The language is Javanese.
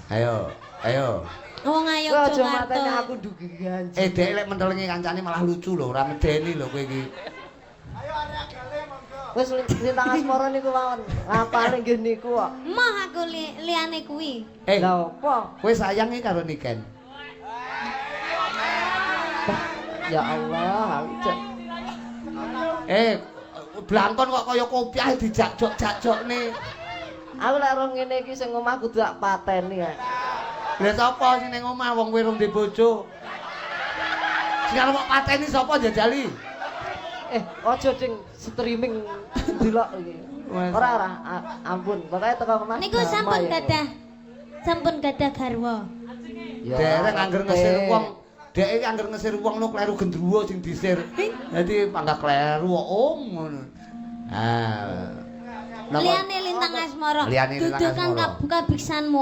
Ayo, ayo. Wong ayo Kowe aja mateni Jakarta. aku ndugi anjing. Eh, dek lek mentelengi kancane malah lucu lho, ora medeni lho kowe iki. Wis Lintang Asmara niku mawon. Apale nggih niku kok. Moh aku liyane kuwi. Eh, Lah apa? kowe sayang iki karo Niken. Ya Allah, aku cek. Eh, blangkon kok kaya kopiah dijak-jok-jakjokne. Aku lek roh ngene iki sing omah kudu tak pateni ya. Lah sapa sing ning omah wong kowe rung duwe bojo? Sing arep kok pateni sapa jajali? Eh, aja ding streaming delok iki. Mas. Ora ora, ampun. Pokoke teko omah. Niku sampun damai ya. gadah sampun gadah garwa. Ya, Dereng angger ngesir ngerti. wong. Dek iki angger ngesir wong no kleru gendruwo sing disir. Dadi panggah kleru kok om ngono. Ah. Napa- Liyane Lintang Asmara. Liyane Lintang Dudukan Asmara. kabiksanmu.